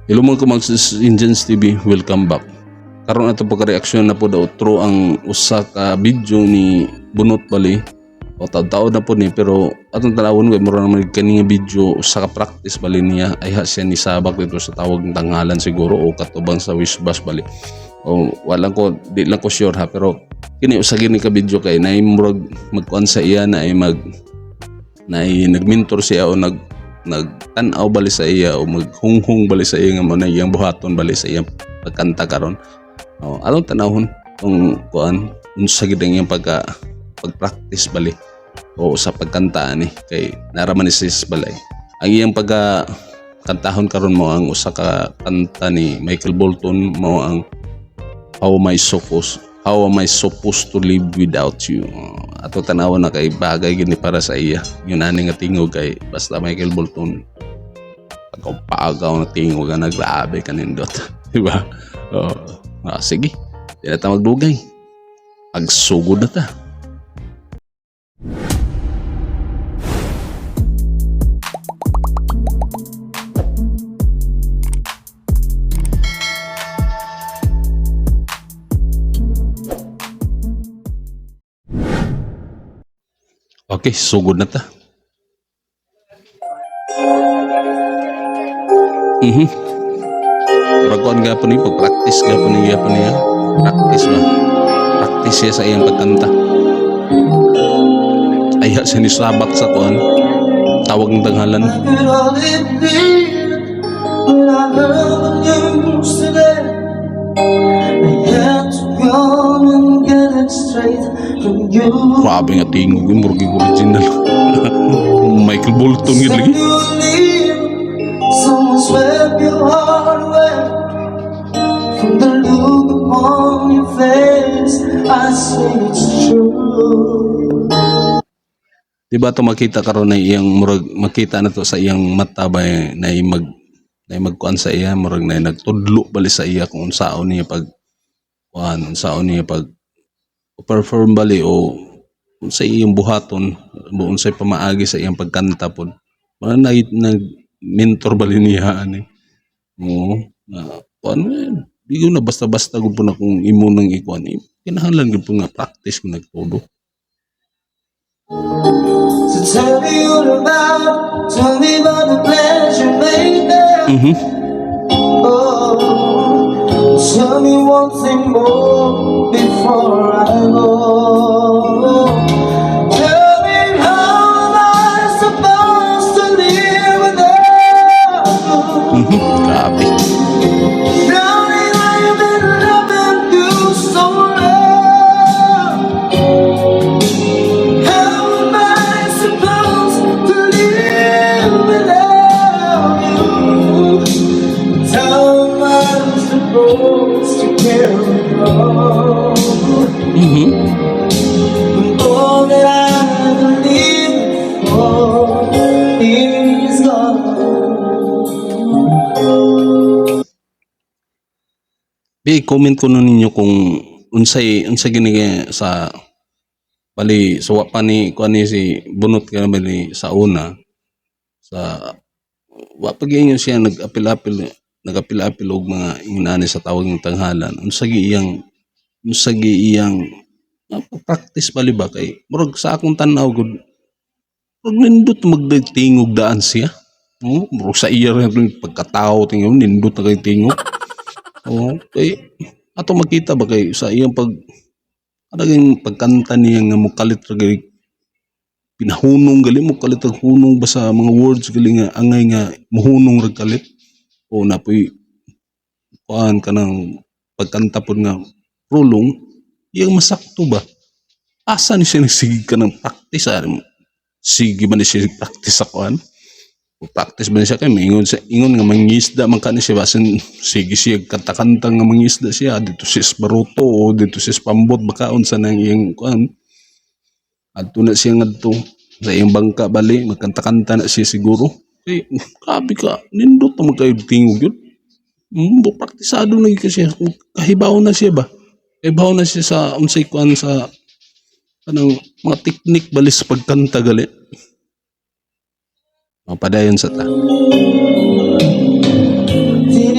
Hello mga Kumags Indians TV, welcome back. Karon ato pagka-reaksyon na po daw through ang usa ka video ni Bunot Bali. O taud-taod na po ni, pero atong tanawon kay mura naman kani nga video usa ka practice bali niya ay ha siya ni sabak dito sa tawag ng tanghalan siguro o katubang sa wish bus bali. O wala ko, di lang ko sure ha, pero kini usa gini ka video kay nay murag magkuan sa iya na ay mag na ay nagmentor siya o nagtan-aw bali sa iya o maghunghong bali sa iya nga mo na iyang buhaton bali sa iyang pagkanta karon. O atong tanawon kung kuan unsa gid ang iyang pag-practice bali o sa pagkanta ani kay naraman ni sis balay. Ang iyang pagka kantahon karon mo ang usa ka kanta ni Michael Bolton, mo ang How Am I Supposed to Live Without You. Ato tanawan na kay bagay gini para sa iya. Yun ani nga tingog kay basta Michael Bolton pagkaupagaw na tingog na grabe kanindot. Di ba? Oh, sige. Di na ta magdugay. Pagsugod na ta. Okay, sugod na ta. Murag kuan gapon ni pag-practice gapon ni gapon niya. Practice ba? Practice siya sa iyang pagkanta. Ay, ha, siya ni sabak sa kuan. Tawag ng tanghalan. Could only be when I heard the news today. I had to come and get it straight from you. Grabe nga tingog yun, murag yung original. Michael Bolton yun Said lagi. you were leaving, someone swept your heart away. From the look upon your face, I say it's true. Di ba to makita karon na iyang murag makita na to sa iyang mata ba eh, na magkuan sa iya, murag na nagtudlo bali sa iya kung unsaon niya pag kuan, unsaon niya pag perform bali o unsa iyang buhaton, unsay pamaagi sa iyang pagkanta pod. Mga nag mentor bali niya ani. Oo, na kuan eh, di ko na basta-basta gud po na kung imo nang ikuan eh. Kinahanglan gud po nga practice kung nagtudo. So tell me all about, tell me about the plans you made there. Oh, tell me one thing more before I go. Tell me how am I supposed to live without you? Grabe. Drowning, I've been loving you so long. How am I supposed to live without you? How am I supposed to carry on? When all that I've been living for is gone. Bi, comment ko nun ninyo kung unsay gini sa bali so wa pa ni kuan ni si Bunot ka bali sa una sa wa pa gyud siya nag-apil-apil og mga ingon sa tawag ng tanghalan, unsa gi iyang practice bali ba, kay murag sa akong tan-aw gud murag nindot magtingog daan siya. Oh, murag sa iya ra pagkatao tingog, nindot na kay tingog. Oo, kay ato makita ba kay sa iyang pag kanang pagkanta niya nga mokalit ra gay pinahunong gali, mo kalit ang hunong ba sa mga words gali nga angay nga mohunong ra kalit o napoy kuan kanang pagkanta pod nga prolong iyang masakto ba. Asa ni siya nagsige ka ng practice? Ah, sige ba ni siya practice sa kuan? Practice ba ni siya kay maingon sa ingon nga mangisda man ka ni siya, basin sige siya kanta-kanta nga mangisda siya dito si Baruto o dito si Pambot, baka unsa nang iyang kuan, adto na siya ngadto sa iyang bangka bali magkanta-kanta na siya siguro kay grabe ka nindot na magkayo tingog yun. Praktisado na gyud siya, kahibaw na siya ba, kahibaw na siya sa unsay kuan sa kanang mga teknik bali sa pagkanta gali. Mapadayon sa ta. Did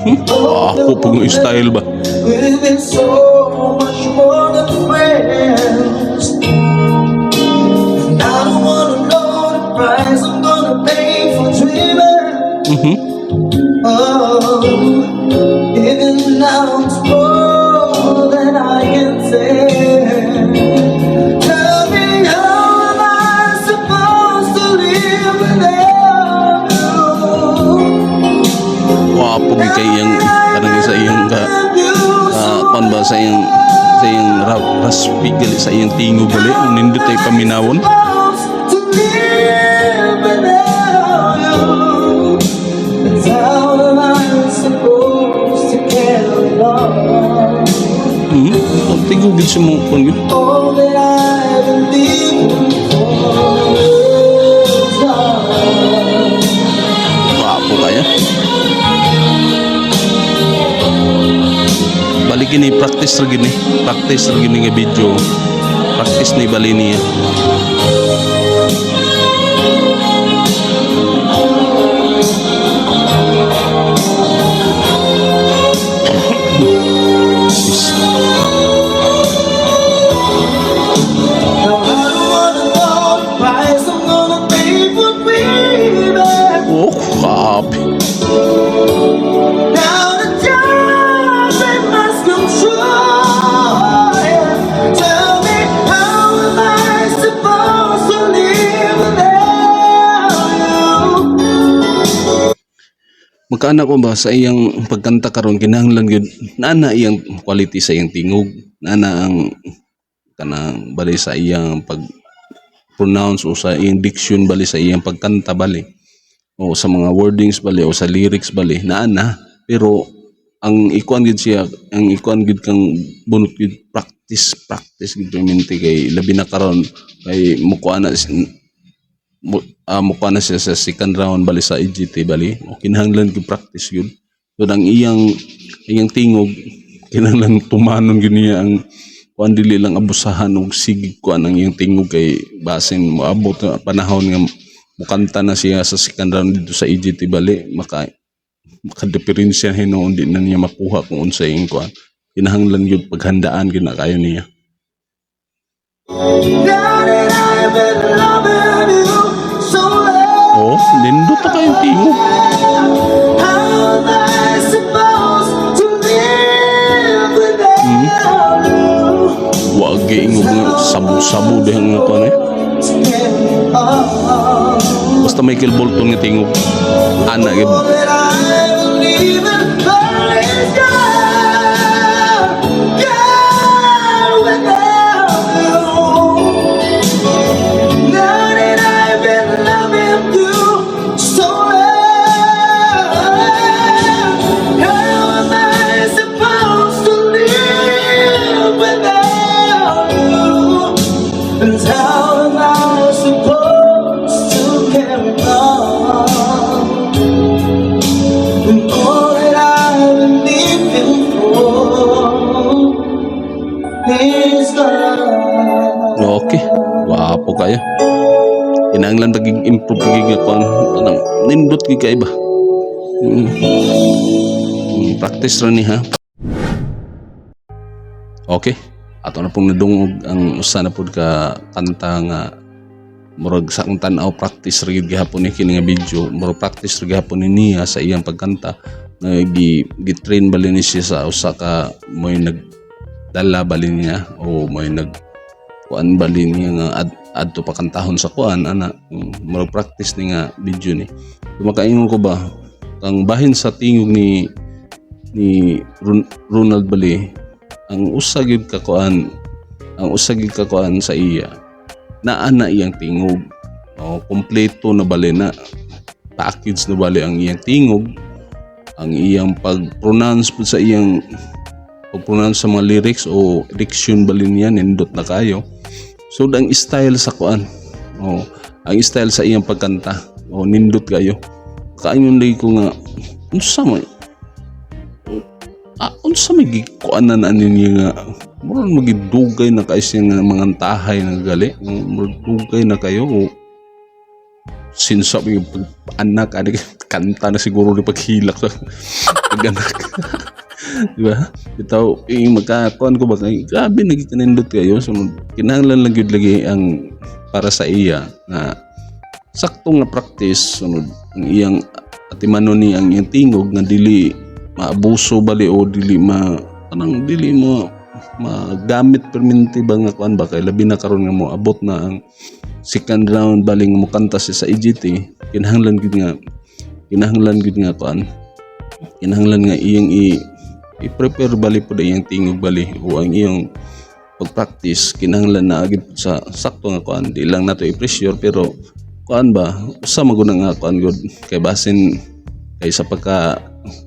Ako pong style ba? We've been so much more than friends. And I don't wanna know the price I'm gonna pay for dreaming. Oh, even now it's more than I can say. Tell me, how am I supposed to live without you? Wapo gyud kay iyang kanang sa iyang ka kuan ba sa iyang raspy gali sa iyang tingog gali. Ang nindot ay paminawon. To live without you. And how am I supposed to carry on? Ang tingog gid siya mo kuan gyud. All that I've been living for is gone. Wapo kaya. Balik gini, practice ra gini. Practice ra gini nga video. Practice ni bali niya. Sis. Now I don't wanna know the price I'm gonna pay for dreaming. Oh, grabe. Now the time it must come true. Yeah. Tell me, how am I supposed to live without you? Magkaanak ko ba sa iyang pagkanta karon, kinahanglan gyud naa iyang quality sa iyang tingog, naa ang kanang bali sa iyang pag pronounce o sa iyang diction bali sa iyang pagkanta bali o sa mga wordings bali o sa lyrics bali, naa na. Pero ang ikuan gid siya, ang ikuan gid kang bunot gid, practice, practice gid permente, kay labi na karon kay mukuan na mukuha na siya sa second round bali sa EGT bali o kinahanglan gyud practice yun. So ang iyang iyang tingog, kinahanglan tumanon gyud niya ang kuan, dili lang abusahan og sige kuan ang iyang tingog, kay basin moabot na panahon nga mukanta na siya sa second round dito sa EGT bali, maka makadiferensya hinuon, di na niya makuha kung unsay iyang kuan. Kinahanglan gyud paghandaan gyud na kayo niya. Now that I've been loving you so long, Oh, nindot na kayong tingog. How am I supposed to live without you? Wa giingog nga sabo-sabo diha nga kuan eh. To carry on. Basta Michael Bolton nga tingog. Ana gyud. All that I believe in is gone, gone without you. Now that I've been loving you so long, how am I supposed to live without you? And how am I supposed to carry on? And all that I've been living for is gone. Okay. Wapo kayo. Kinahanglan pag improve pag kuan, kanang nindot gyud kay ba. Practice ra ni ha. Okay. Ato na pong nadungog ang usa na pud ka kanta nga murag sa akong tan-aw practice ra gyud gihapon ni kini nga video. Murag practice ra gihapon ni niya sa iyang pagkanta nga gi train bali ni siya sa usa ka mo'y nagdala bali niya o mo'y nag kuan bali niya nga adto pa kantahon sa kuan ana. Murag practice ni nga video ni. Makaingon ko ba ang bahin sa tingog ni Ronald bali, ang usa gyud ka kuan, ang usa gyud ka kuan sa iya, naa na iyang tingog o kompleto na bali na package na bali ang iyang tingog, ang iyang pag-pronounce pud sa iyang pag-pronounce sa mga lyrics o diction bali niya, nindot na kayo. So ang style sa kuan o ang style sa iyang pagkanta o nindot kayo. Kaingon lagi ko nga unsa may unsa may gikuan na ninyo nga murag magidugay na kayo siya nga mga tahay nga gali, murag dugay na kayo o since sa yung pag anak ani kanta na siguro ni paghilak sa Pag-anak. Di ba? Bitaw, yung magkakuan ko ba kay grabe naging kanindot kayo. So, kinahanglan lang gyud lagi ang para sa iya na sakto nga practice, sunod ang iyang atimanon ni ang iyang tingog nga dili maabuso bali o dili ma kanang dili mo magamit perminti ba nga kuan ba, kay labi na karon nga mo abot na ang second round bali nga mokanta siya sa EGT. Kinahanglan gyud nga kuan, kinahanglan nga iyang i-prepare bali pud ang iyang tingog bali o ang iyang pag-practice, kinahanglan na agad sa sakto nga kuan. Di lang nato i-pressure, pero kuan ba, usa man gud nga kuan gud kay basin kay sa pagka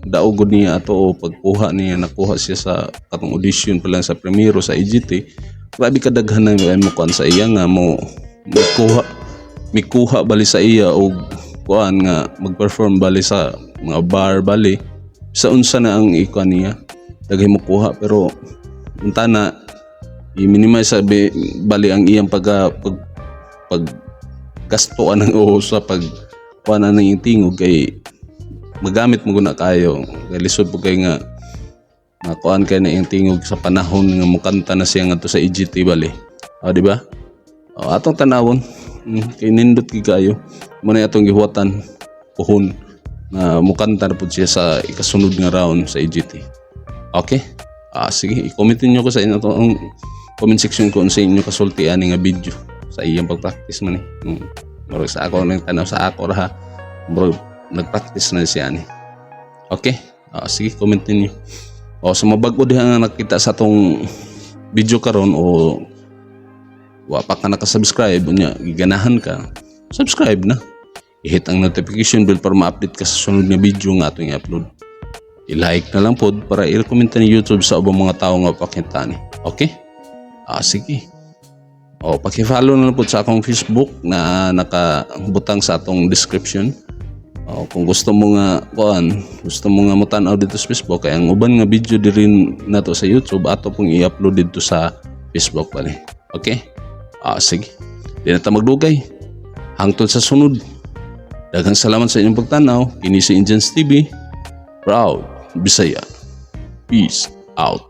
daog gud niya ato o pagkuha niya, nakuha siya sa katong audition pa lang sa primero sa EGT, grabe kadaghan na mo kuan sa iya nga mo mikuha mikuha bali sa iya og kuan nga mag-perform bali sa mga bar bali sa unsa na ang ikuan niya, daghay mo kuha. Pero unta na i-minimize sa bali ang iyang pag pag gastoan ng o sa pag kuan na ng iyang tingog kay magamit mo guna kayo, kay lisod po kay nga makuan kay na iyang tingog sa panahon nga mukanta na siya ngadto sa EGT bali. O, di ba? O, atong tanawon. Kay nindot gid kayo mo na atong gihuwatan puhon na mukanta na pud siya sa ikasunod nga round sa EGT. Okay, ah, sige, i-comment niyo ko sa inyo to ang comment section ko sa inyo kasulti ani nga video sa iyang pag-practice man eh. Murag sa ako nang tanaw, sa ako ra ha, murag nag-practice na siya ani. Okay, ah, sige, comment ninyo. O sa mabag-o diha nga nakita sa atong video karon o wa pa ka naka-subscribe unya giganahan ka, subscribe na. I-hit ang notification bell para ma-update ka sa sunod nga video nga atong i-upload. I-like na lang pod para i-recommend ni YouTube sa ubang mga tao nga pakita ni. Okay? Ah, sige. O, paki-follow na lang po sa akong Facebook na nakabutang sa atong description. O, kung gusto mo nga kuan, gusto mo nga motan-aw dito sa Facebook, kay ang uban nga video diri nato sa YouTube ato pong i-upload dito sa Facebook bali. Okay? Ah, sige. Di na ta magdugay. Hangtod sa sunod. Daghang salamat sa inyong pagtanaw. Kini si Indians TV. Proud Bisaya. Peace out.